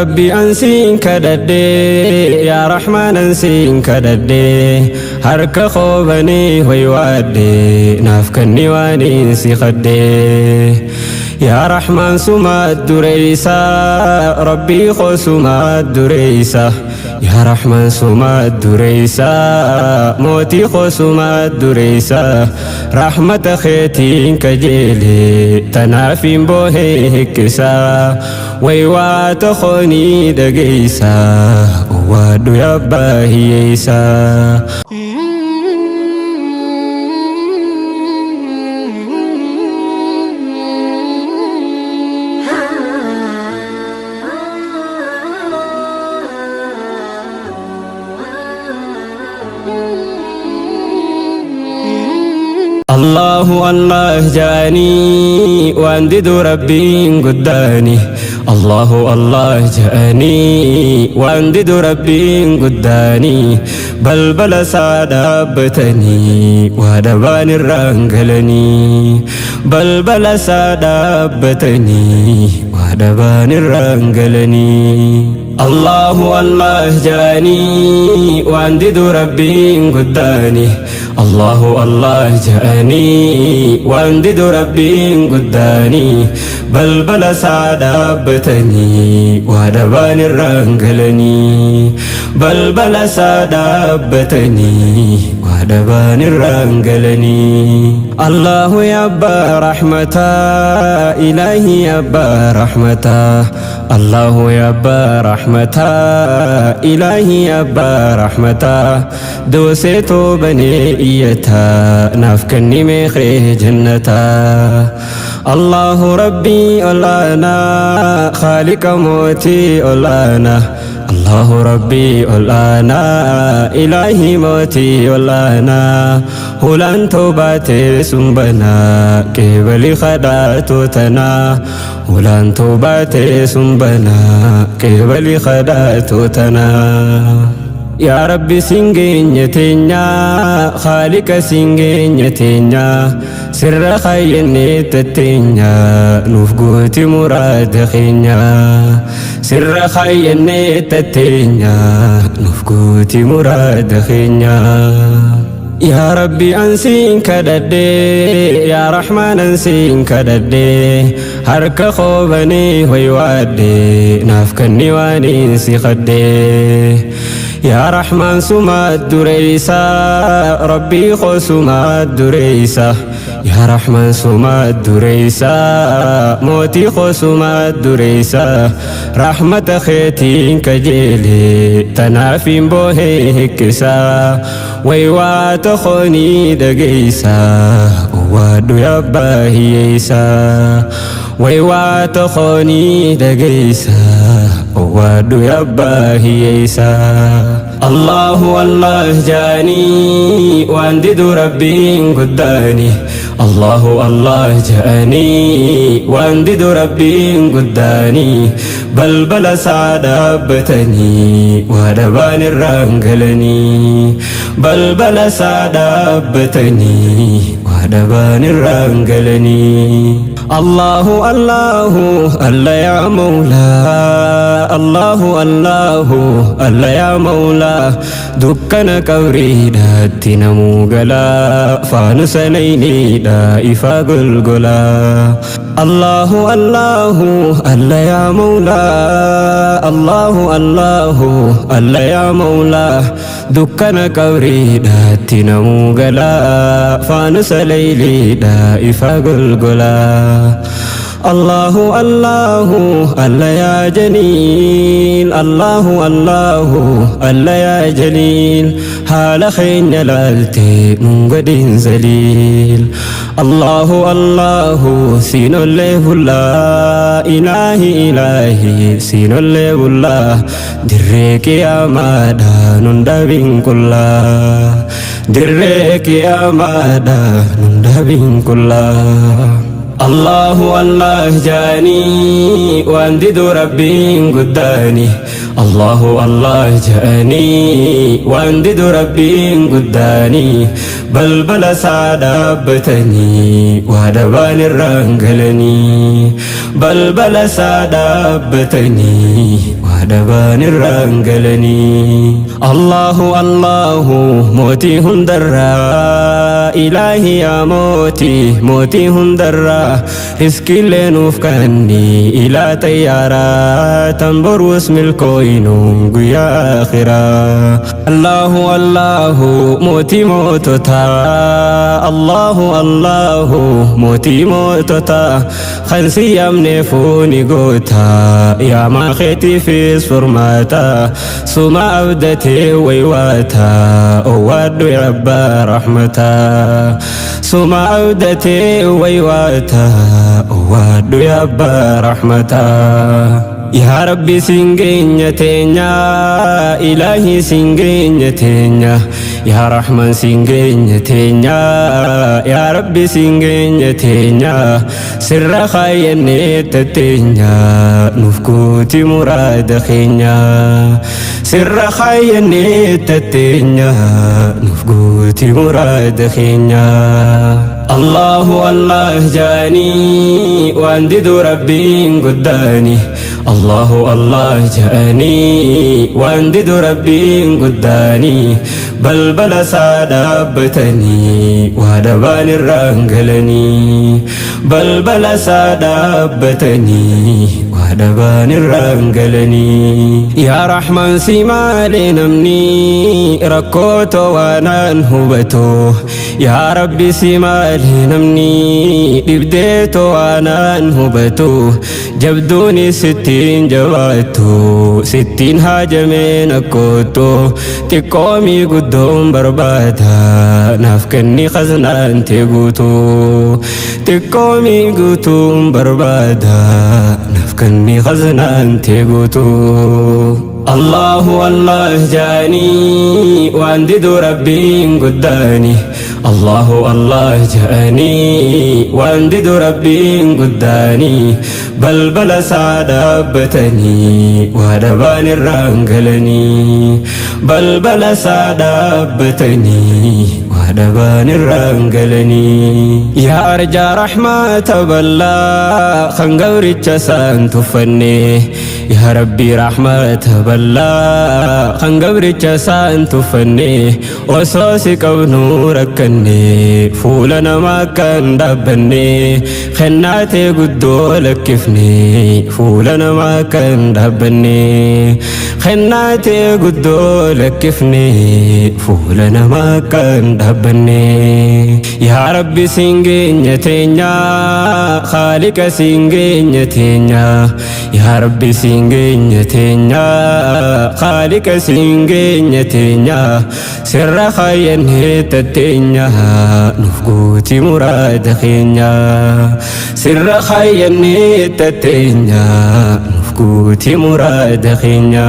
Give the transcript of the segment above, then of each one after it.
Rabbi ansiin kadhadhee yaa Rahmaan ansiin kadhadhee harka koobanee hoywaadhee naaf kanni waaniin si kadhee yaa Rahmaan sumaat dureeysa Rabbii koo sumaat dureeysa yaa Rahmaan sumaat dureeysa mootii koo sumaat dureeysa rahmata keetiin kajeelee tanaafiin boohee hikkisaa waywaata koonii dhageeysa waadhu abbaa hiyyeeysa. Allahu Allah jaanii waan didu rabbiin guddaani Allahu Allah jaanii waan didu rabbiin guddaani balbala isaa dhaabbatanii waa dhabaan irraan galanii balbala isaa dhaabbatanii waa dhabaan irraan galanii Allahu Allah jaanii waan didu rabbiin guddaani Allahu Allah jaanii waan didu rabbiin guddaani balbala isaa dhaabbatanii waa dhabaan irraan galanii balbala isaa dhaabbatanii waa dhabaan irraan galanii Allahu ya abbaa rahmataa ilaahi ya abbaa rahmataa Allahu ya abbaa rahmataa ilaahi ya abbaa rahmataa doosee toobanee iyyataa naaf kenni meeqee jannataa Allahu rabbii olaanaa khaaliqa mootii olaanaa Allahu rabbii olaanaa ilaahi mootii olaanaa hulaan toobaatee sun banaa qeebali kadhaatu tanaa hulaan toobaatee sun banaa qeebali kadhaatu tanaa Yaa Rabbi singeenya teenya Khaalika singeenya teenya sirra khayyannee tatteenya nuuf guuti muraada keenya sirra khayyannee tatteenya nuuf guuti muraada keenya Yaa Rabbi ansiin kadhadhee yaa Rahmaan ansiin kadhadhee harka koobanee hoywaadhee naaf kanni waaniin si kadhee yaa Rahmaan sumaat dureeysa Rabbii koo sumaat dureeysa yaa Rahmaan sumaat dureeysa mootii koo sumaat dureeysa rahmata keetiin kajeelee tanaafiin boohee hikkisaa waywaata koonii dhageeysa waadhu abbaa hiyyeeysa waywaata koonii dhageeysa waadhu abbaa hiyyeeysa Allahu Allah jaanii waan didu rabbiin guddaani Allahu Allah jaanii waan didu rabbiin guddaani balbala isaa dhaabbatanii waa dhabaan irraan galanii balbala isaa dhaabbatanii waa dhabaan irraan galanii Allahu Allahu Allah ya Mawla Allahu Allahu Allah ya Mawla dukkana qabriidhaatti namuu galaa faanusa layliidha ifa golgolaa Allahu Allahu Allah ya Mawla Allahu Allahu Allah ya Mawla dukkana qabriidhaatti namuu galaa faanusa layliidha ifa golgolaa Allahu Allahu Allah ya Jaliil Allahu Allahu Allah ya Jaliil haala keenya laaltee nun godhin zaliil Allahu Allahu siinollee bullaa ilaahi ilaahi siinollee bullaa dirree qiyaamaadha nun dhabin qullaa dirree qiyaamaadha nun dhabin qullaa Allahu Allah jaanii waan didu rabbiin guddaani Allahu Allah jaanii waan didu rabbiin guddaani balbala isaa dhaabbatanii waa dhabaan irraan galanii balbala isaa dhaabbatanii waa Waa dhabaan irraan galanii. Allahu Allahu mootii hundarraa, Ilaahi yaa mootii mootii hundarraa, riskiilee nuuf kanni ilaa xayyaaraa tan boruus milkooynu guyyaa akhiraa. Allahu Allahu mootii moototaa, Allahu Allahu mootii moototaa, kan si yaamne fuuni goota, yaamaa keetiifis furmaata, suma abdatee waywaata, owwaadhu yaa abbaa rahmataa. Suma abdatee waywaata, owwaadhu yaa abbaa rahmataa. Yaa Rabbi siin geenya teenya, Ilaahi siin geenya teenya, yaa Rahman siin geenya teenya, yaa Rabbi siin geenya teenya, sirra kaayyannee tatteenya, nuuf guuti muraada keenya. Sirra kaayyannee tatteenya, nuuf guuti muraada keenya. Allahu Allah jaanii waan didu Rabbiin guddaani. Allahu Allah jaanii waan didu Rabbiin guddaani. Balbala isaa dhaabbatanii waa dhabaan irraan galanii. Balbala isaa dhaabbatanii waa dhabaan irraan galanii. Yaa Rahman si malee namni rakkoo waanaan hubatu. Yaa Rabbi si malee namni dhibdeetoo waanaan hubatu. Jabduuni sittiin jabaattu, sittiin haajameen akkootu, xiqqoomii guddoon barbaada, naaf kenni khaznaan tee guutu. Xiqqoomii guutuun barbaada, naaf kenni khaznaan tee guutu. Allahu Allah jaanii waan didu Rabbiin guddaani. Allahu Allah jaanii waan didu Rabbiin guddaani. Balbala isaa dhaabbatanii waa dhabaan irraan galanii. Balbala isaa dhaabbatanii waa dhabaan irraan galanii. Yaa arjaa rahmata bal'aa kan gabricha isaan tuffanne. Yaa Rabbi rahmata bal'aa kan gabricha isaan tuffanne, osoo si qabnu rakkanne, fuula namaa kan dhaabbanne, kennaatee guddoo lakkifne, fuula namaa kan dhaabbanne, kennaatee guddoo lakkifne, fuula namaa kan dhaabbanne. Yaa Rabbi siin geenya teenya, Khaaliqa siin geenya teenya, yaa Rabbi siin geenya teenya, Khaaliqa siin geenya teenya, sirra kaayyannee tatteenya, nuuf guuti muraada keenya. Sirra kaayyannee tatteenya, nuuf guuti muraada keenya.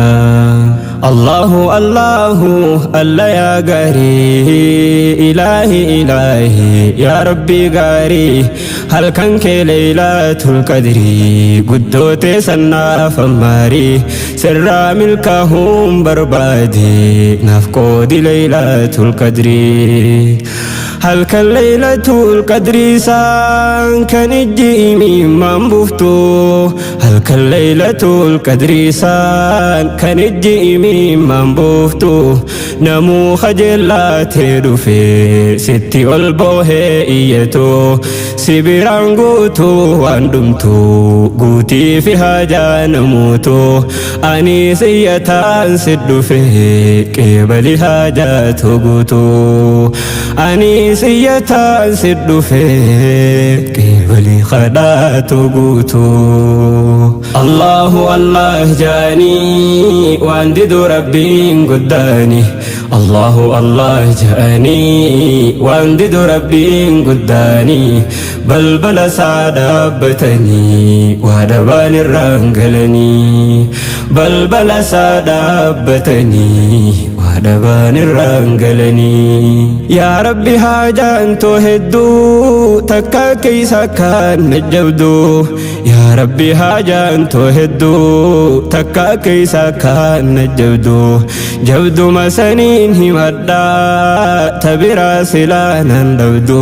Allahu Allahu Allah yaa gaarii, Ilaahi Ilaahi yaa Rabbi gaarii, halkan kee Leeylatul Qadrii guddootee sannaaf ammaarii, sirraa milkaahuun barbaade, naaf qoodi Leeylatul Qadrii. Halkan Leeylatul Qadrii saan kan ijji imimmaan buuftu, halkan Leeylatul Qadrii saan kan ijji imimmaan buuftu, namuu kajeellaatee dhufe sitti ol boohee iyyatu, si biraan guutuu waan dhumtu guutii fi haajaa namuutu, ani siyyataan si dhufe, qeebali haajaatu guutuu, ani siyyataan si dhufe, qeebali kadhaatu guutuu. Allahu Allah jaanii waan didu Rabbiin guddaani. Allahu Allah jaanii waan didu Rabbiin guddaani. Balbala isaa dhaabbatanii waa dhabaan irraan galanii. Balbala isaa dhaabbatanii waa Waa dhabaan irraan galanii. Yaa Rabbi haajaan too hedduu takka keessa kan na jabdu. Yaa Rabbi haajaan too hedduu takka keessa kan na jabdu. Jabduma saniin himadhaa tabiraa silaa nan dhabdu.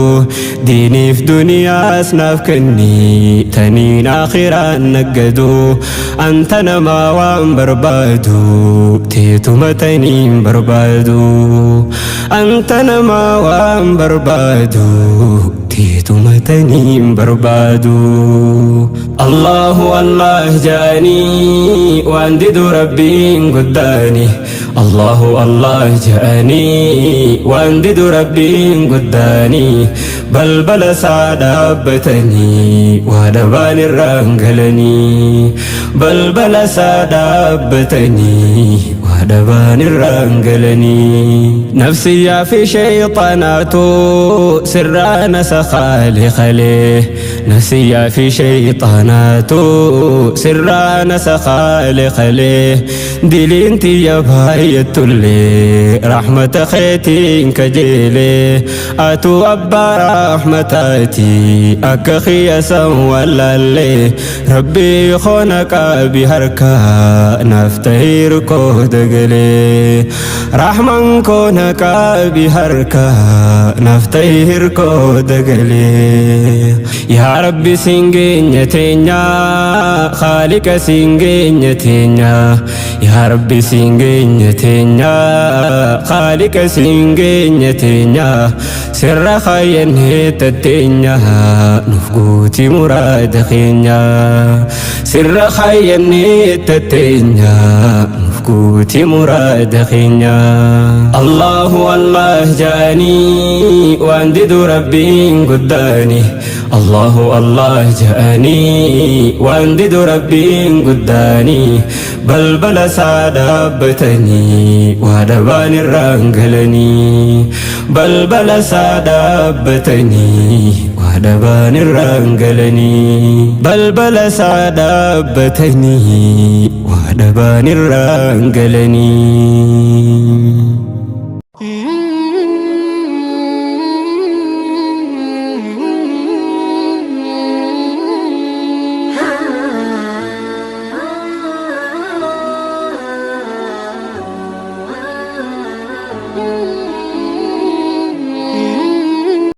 Diiniif duniyaas naaf kenni taniin akhiraan naggadu. Anta namaa waan barbaadu teetuma taniin barbaadu. Anta namaa waan barbaadu teetuma taniin barbaadu. Allahu Allah jaanii waan didu Rabbiin guddaani. Allahu Allah jaanii waan didu Rabbiin guddaani. Balbala isaa dhaabbatanii waa dhabaan irraan galanii. Balbala isaa dhaabbatanii waa dhabaan irraan galanii. Nafsiyyaa fi shayxaanaatu sirraa nasa khaaliqalee. Nafsiyyaa fi shayxaanaatu sirraa nasa khaaliqalee. Diliin tiyya baay'attullee rahmata keetiin kajeelee. Atu abbaa rahmataati akka kiyya san wallaallee. Rabbii koona qaabi harkaa naaf tahiir koo dagalee. Rahman koona qaabi harkaa naaf tahiir koo dagalee. Yaa Rabbi siin geenya teenya Khaaliqa siin geenya teenya. Yaa Rabbi siin geenya teenya Khaaliqa siin geenya teenya. Sirra kaayyannee tatteenya nuuf guuti muraada keenya. Sirra kaayyannee tatteenya nuuf guuti muraada keenya. Allahu Allah jaanii waan didu Rabbiin guddaani. Allahu Allah jaanii waan didu Rabbiin guddaani. Balbala isaa dhaabbatanii waa dhabaan irraan galanii. Balbala isaa dhaabbatanii waa dhabaan irraan galanii. Balbala isaa dhaabbatanii waa dhabaan irraan galanii.